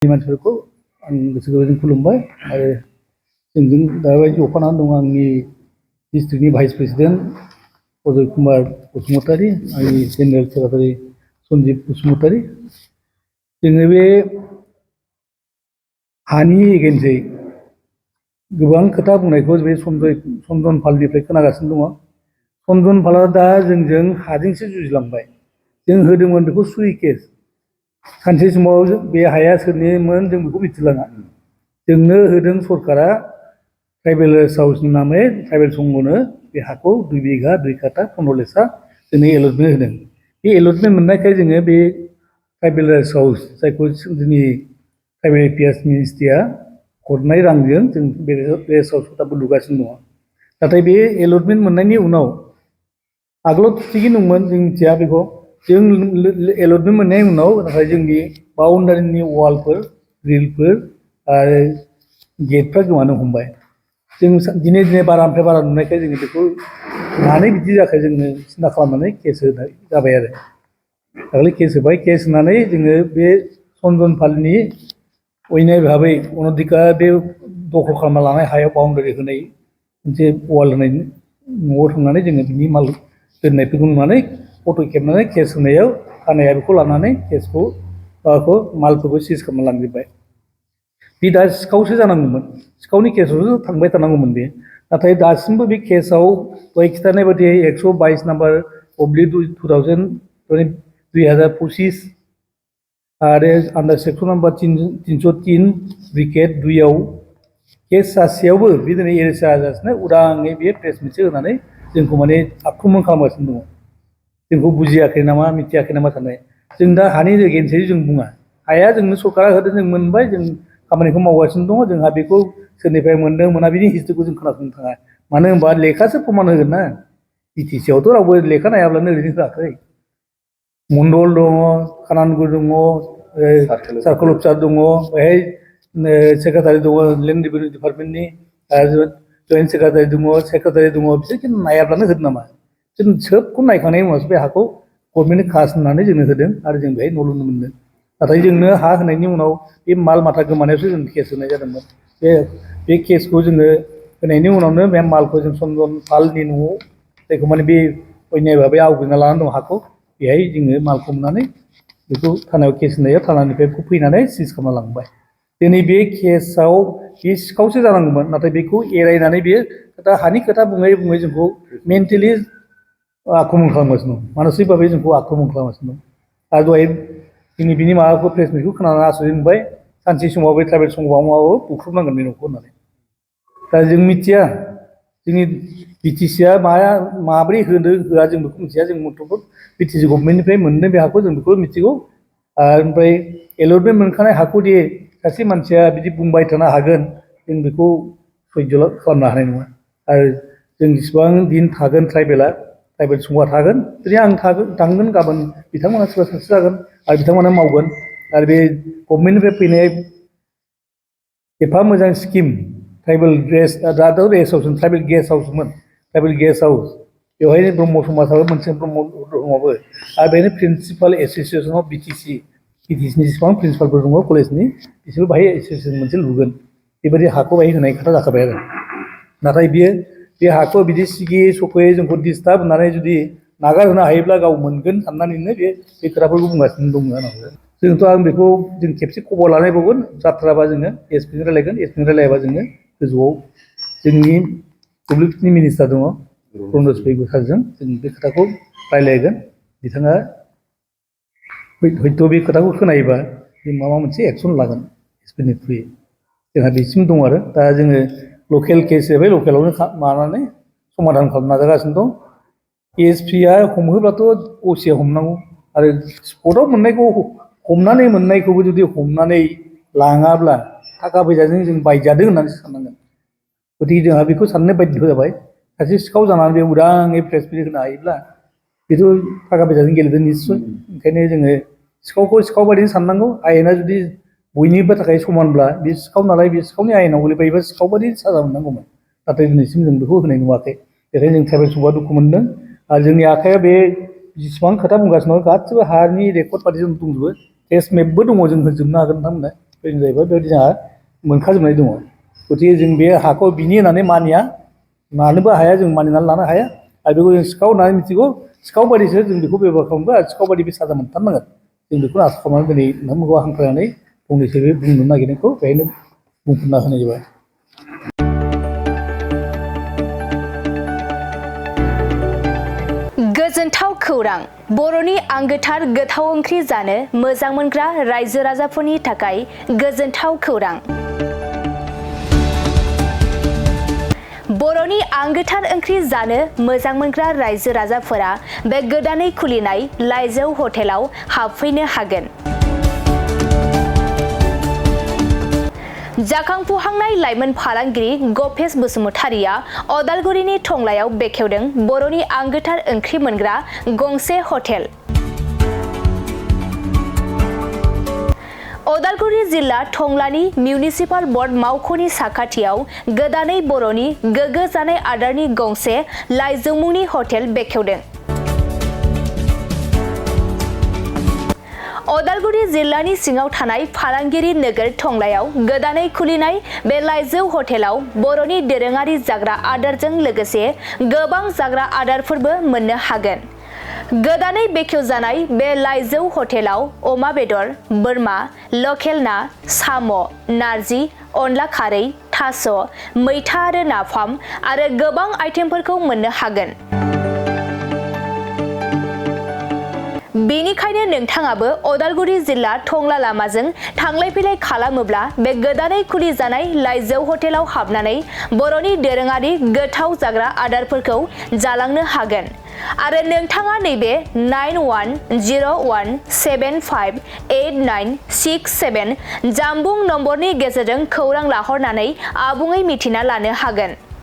मानसिफोरखौ आं गोसो गोरबोजों खुलुमबाय आरो जोंजों दाबायदि जफानानै दं आंनि डिस्ट्रिक्टनि भाइस प्रेसिडेन्ट अजय कुमार बसुमतारी आंनि जेनेरेल सेक्रेटारि सन्जिब बसुमतारी जोङो बे हानि एगेन्सै गोबां खोथा बुंनायखौ बे सनजन पालनिफ्राय खोनागासिनो दङ। सनजन पालआ दा जोंजों हाजोंसो जुजिलांबाय। जों होदोंमोन बेखौ सुइ केस। सानसे समाव बे हाया सोरनिमोन जों बेखौ मिथिलाङा। जोंनो होदों सरकारा ट्राइबेल हाउसनि नामै ट्राइबेल संघनो बे हाखौ 2 बिघा 2 काटा 15 लेसा जोंनो एलटमेन्ट होदों। बे एलटमेन्ट मोननायखाय जोङो बे ट्राइबेल हाउस जायखौ जोंनि ट्राइबेल एफेयार्स मिनिस्ट्रिया हरनाय रांजों जों बे रेस्ट हाउसखौ दाबो लुगासिनो दङ। नाथाय बे एलटमेन्ट मोननायनि उनाव आगोलाव थिगैनो दंमोन जों मिथिया बेखौ जों एलटमेन्ट मोननायनि उनाव नाथाय जोंनि बाउन्डारिनि वालफोर ग्रिलफोर आरो गेटफ्रा गोमानो हमबाय। जों दिनै बारानिफ्राय बारा नुनायखाय जोङो बेखौ मानो बिदि जाखो जोङो सिन्था खालामनानै केस होनाय जाबाय आरो दाखालि केस होबाय। केस होनानै जोङो बे सनजन पालनि अयनाय भाबै अनधिकार बे दखल खालामना लानाय हायाव बाउन्डारि होनाय मोनसे वाल होनाय न'आव थांनानै जोङो बिनि माल दोननायफोरखौ नुनानै फट' खेबनानै केस होनायाव थानाया बेखौ लानानै केसखौ मालफोरखौ सिज खालामना लांजोब्बाय। बे दा सिखावसो जानांगौमोन। सिखावनि केसआवसो थांबाय थानांगौमोन बे। नाथाय दासिमबो बे केसआव दहाय खिन्थानाय बायदि 122 नाम्बार अब्लिक 2025 आरो आन्डार सेक्सन नाम्बार 303 ब्रिकेट 2 आव केस जासेयावबो बे दिनै एरेस्ट जाजासिनो उदाङै बे प्रेस मिटसो होनानै जोंखौ माने आक्रमन खालामगासिनो दङ। जोंखौ बुजियाखै नामा मिथियाखै नामा साननाय। जों दा हानि एगेन्सै जों बुङा। हाया जोंनो सरकारा होदों जों मोनबाय जों खामानिखौ मावगासिनो दङ। जोंहा बेखौ सोरनिफ्राय मोनदों मोना बिनि हिस्ट्रिखौ जों खोनासंनो थाङा। मानो होनबा लेखासो प्रमान होगोन ना। बिटिसि आवथ' रावबो लेखा नायाब्लानो ओरैनो होआखै। मण्डल दङ, खानानगुर दङ, सार्कोल अफिसार दङ, बेहाय सेक्रेटारि दङ लेन्ड रेभिनिउ डिपार्टमेन्टनि जयेन्ट सेक्रेटारि दङ, सेक्रेटारि दङ। बिसोर खिन्थु नायाब्लानो होदों नामा? जों सोबखौ नायखांनायनि उनावसो बे हाखौ गभर्नमेन्टनि खास होननानै जोंनो होदों आरो जों बेहाय न' लुनो मोनदों। नाथाय जोंनो हा होनायनि उनाव बे माल माथा गोमानायावसो जों केस होनाय जादोंमोन। बे केसखौ जोङो होनायनि उनावनो बे मालखौ जों सनजन पालनि न'आव जायखौ माने बे अयनाय भाबै आवग्रिना लानानै दं हाखौ बेहाय जोङो मालखौ मोननानै बेखौ थानायाव केस होनायाव थानानिफ्राय फैनानै सिज खालामना लांबाय। दिनै बे केसआव बे सिखावसो जानांगौमोन। नाथाय बेखौ एरायनानै बे हानि खोथा बुङै बुङै जोंखौ मेन्टेलि आक्रमन खालामगासिनो दं। मानसिक भाबै जोंखौ आक्रमन खालामगासिनो दं। आरो दहाय जोंनि बिनि माबाखौ प्रेस मिटखौ खोनानानै आसरित मोनबाय। सानसे समाव बे ट्राइबेल संघआ माबाबो बुख्रुबनांगोन बे न'खौ होननानै। दा जों मिथिया जोंनि बिटिसिआ माब्रै होदों होआ जों बेखौ मिथिया। जों मथ'फोर बिटिसि गभर्नमेन्टनिफ्राय मोनदों बे हाखौ जों बेखौ मिथिगौ। ओमफ्राय एलटमेन्ट मोनखानाय हाखौ दि सासे मानसिया बिदि बुंबाय थानो हागोन जों बेखौ सैज्य' खालामनो हानाय नङा। आरो जों जेसेबां दिन थागोन ट्राइबेल संघआ थागोन। जुदि आं थांगोन गाबोन बिथांमोना सोरबा सासे जागोन आरो बिथांमोना मावगोन। आरो बे गभर्नमेन्टनिफ्राय फैनाय एफा मोजां scheme tribal guest house tribal guest हाउसमोन ट्राइबेल गेस्ट हाउस बेवहायनो ब्रह्म समाजाबो मोनसे ब्रह्म दङबो आरो बेनो प्रिन्सिपाल एस'सियेसन अफ बिटिसिनि जेसेबां प्रिन्सिपालफोर दङ कलेजनि बिसोरबो बाहाय एस'सियेसन मोनसे लुगोन। बेबायदि हाखौ बाहाय होनाय खोथा जाखाबाय आरो। नाथाय बे हाखौ बिदि सिगियै सख'यै जोंखौ डिस्टार्ब होननानै जुदि नागारहोनो हायोब्ला गाव मोनगोन साननानैनो बे खोथाफोरखौ बुंगासिनो दंमोन आरो। जोंथ' आं बेखौ जों खेबसे खबर लानायबावगोन जाथ्राबा जोङो एसपिजों रायलायगोन। एसपिजों रायलायाबा जोङो गोजौआव जोंनि मोब्लिबनि मिनिस्टार दङ प्रनज पेगु सारजों जों बे खोथाखौ रायलायगोन। बिथाङा हयथ' बे खोथाखौ खोनायोबा जों माबा मोनसे एक्सन लागोन एसपिनि थ्रुयै। जोंहा बेसिम दं आरो दा जोङो लकेल केस हिसाबै लकेलावनो माबानानै समाधान खालामनो नाजागासिनो दं। एसपिआ हमहोब्लाथ' असिया हमनांगौ आरो स्पटआव मोननायखौ हमनानै मोननायखौबो जुदि हमनानै लाङाब्ला थाखा फैसाजों जों बायजादों होननानैसो साननांगोन। गतिके जोंहा बेखौ साननो बाध्य जाबाय। सासे सिखाव जानानै बे उदाङै प्रेस मिट होनो हायोब्ला बेथ' थाखा फैसाजों गेलेदों निस्सय। ओंखायनो जोङो सिखावखौ सिखाव बायदि साननांगौ। आयेना जुदि बयनिबो थाखाय समानब्ला बे सिखाव नालाय बे सिखावनि आयेनाव गोलैबायोबा सिखाव बायदि साजा मोननांगौमोन। नाथाय दिनैसिम जों बेखौ होनाय नुवाखै। बेखायनो जों ट्राइबेल संघआ दुखु मोनदों। आरो जोंनि आखाइया बे जेसेबां खोथा बुंगासिनो दं गासिबो हानि रेकर्ड बादि जों दंजोबो। टेस्ट मेपबो दङ जों होजोबनो हागोन नोंथांमोननो। बेबायदिनो जाहैबाय बेबायदि जोंहा मोनखाजोबनाय दङ गतिके जों बे हाखौ बिनि होननानै मानिया मानोबो हाया जों मानिनानै लानो हाया आरो बेखौ जों सिखाव होननानै मिथिगौ सिखाव बायदिसो जों बेखौ बेब'हार खालामोबा सिखाव बायदि बे साजा मोनथारनांगोन जों बेखौनो आसा खालामनानै दिनै नोंथांमोनखौ हांख्रायनानै फंनैसो बे बुंनो नागिरनायखौ बेहायनो बुंफोरना होनाय जाबाय। गोजोनथाव खौरां बर'नि आंगोथार गोथाव ओंख्रि जानो मोजां मोनग्रा रायजो राजाफोरनि थाखाय गोजोनथाव खौरां। बर'नि आंगोथार ओंख्रि जानो मोजां मोनग्रा रायजो राजाफोरा बे गोदानै खुलिनाय लाइजौ हटेलाव हाबफैनो हागोन। जाखांफुहांनाय लाइमोन फालांगिरि गपेश बसुमतारिया अदालगुरिनि टंलायाव बेखेवदों बर'नि आंगोथार ओंख्रि मोनग्रा गंसे हटेल। अदालगुरि जिल्ला टंलानि मिउनिसिपाल बर्ड मावख'नि साखाथियाव गोदानै बर'नि गोग्गो जानाय आदारनि गंसे लाइजौ मुंनि हटेल बेखेवदों। अदालगुरि जिल्लानि सिङाव थानाय फालांगिरि नोगोर टंलायाव गोदानै खुलिनाय बे लाइजौ हटेलाव बर'नि दोरोङारि जाग्रा आदारजों लोगोसे गोबां जाग्रा आदारफोरबो मोननो हागोन। गोदानै बेखेवजानाय बे लाइजौ हटेलाव अमा बेदर, बोरमा, लकेल ना, साम', नारजि, अनला खारै, थास', मैथा आरो नाफाम आरो गोबां आइटेमफोरखौ मोननो हागोन। बेनिखायनो नोंथाङाबो अदालगुरि जिल्ला टंला लामाजों थांलाय फैलाय खालामोब्ला बे गोदानै खुलिजानाय लाइजौ हटेलाव हाबनानै बर'नि दोरोङारि गोथाव जाग्रा आदारफोरखौ जालांनो हागोन। आरो नोंथाङा नैबे 9101758967 जानबुं नम्बरनि गेजेरजों खौरां लाहरनानै आबुङै मिथिना लानो हागोन।